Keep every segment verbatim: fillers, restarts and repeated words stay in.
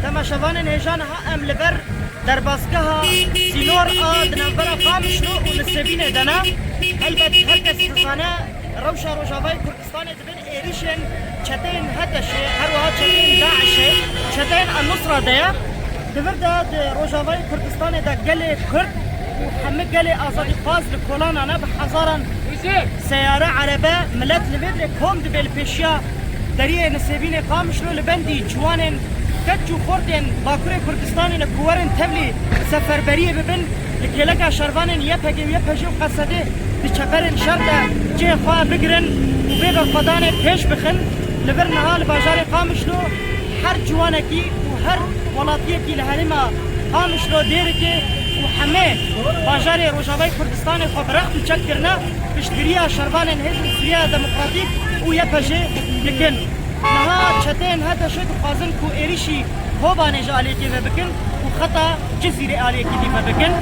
Dema şevanên hêja niha em li ber derbasgeha sînor a di navbera Qamişlo û Nisêbînê de ne. Helbet her kes dizane rewşa Rojavayê Kurdistanê di bin êrişên çeteyên HTŞ'ê, her wiha çeteyên DAIŞ'ê, çeteyên El-Nusra de ye. Di vir de di Rojavayê Kurdistanê de gelê Kurd û hemî gelê azadîxwaz li kolana ne, bi hezaran seyare, erebe, milet li vê dirê kom dibe li pêşiya deriyê Nisêbînê Qamişlo, li bendî ciwanên keç û xortên Bakurê Kurdistanê ne ku werin tevlî seferberiyê bibin, li kêleka şervanên YPG û YPJ û QSD'ê di çeperên şer de cihê xwe bigirin û vê berxwedanê pêş bixin. Li vir niha li bajarê Qamişlo her ciwanekî û her welatiyekî li herêma Qamişlo, Dêrikê û hemê bajarê Rojavayê Kurdistanê xwe bi rext û çek kirine, piştgiriya şervanên Hêzên Sûriyeya Demokratîk û YPJ'ê dikin. Niha çeteyên HTŞ'ê dixwazin ku êrişî Kobanê ji aliyekê ve bikin û xeta Cizîrê aliyekî dî ve bikin.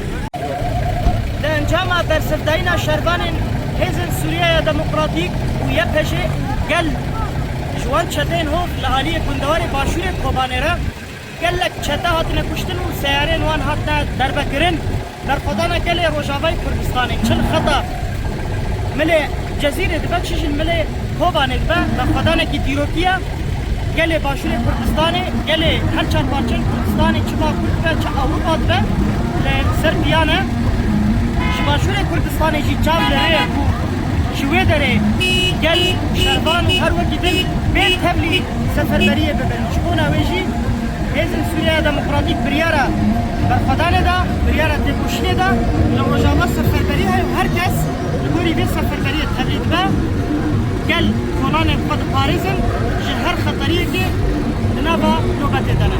Di encama bersivdayîna şervanên Hêzên Sûriyeya Demokratîk û YPJ'ê û gel ji wan çeteyên hov li aliyê gundewarê başûrê Kobanê re gelek çete hatine kuştin û seyarên wan hatine derbekirin. Berxwedana gelê Rojavayê Kurdistanê çi li xeta milê Cezîrê dibe, çi jî li milê Kobanê dibe, berxwedanekî dîrokî ye. Gelê Başûrê Kurdistanê, gelê her çar parçeyên Kurdistanê, çi Bakur dibe, çi Ewropa dibe, li ser piyan e. Ji Başûrê Kurdistanê jî çav li rê ye ku ji wê derê gel, şervan û her wekî din bên tevlî seferberiyê bibin. Ji bona wê jî Hêzên Sûriyeya Demokratîk biryara berxwedanê da, biryara têkoşînê da, li Rojava seferberî heye û her kes li gorî vê seferberiyê tevlî dibe. Gel kolanên xwe diparêzin ji her xeteriyekê di nava nobetê de.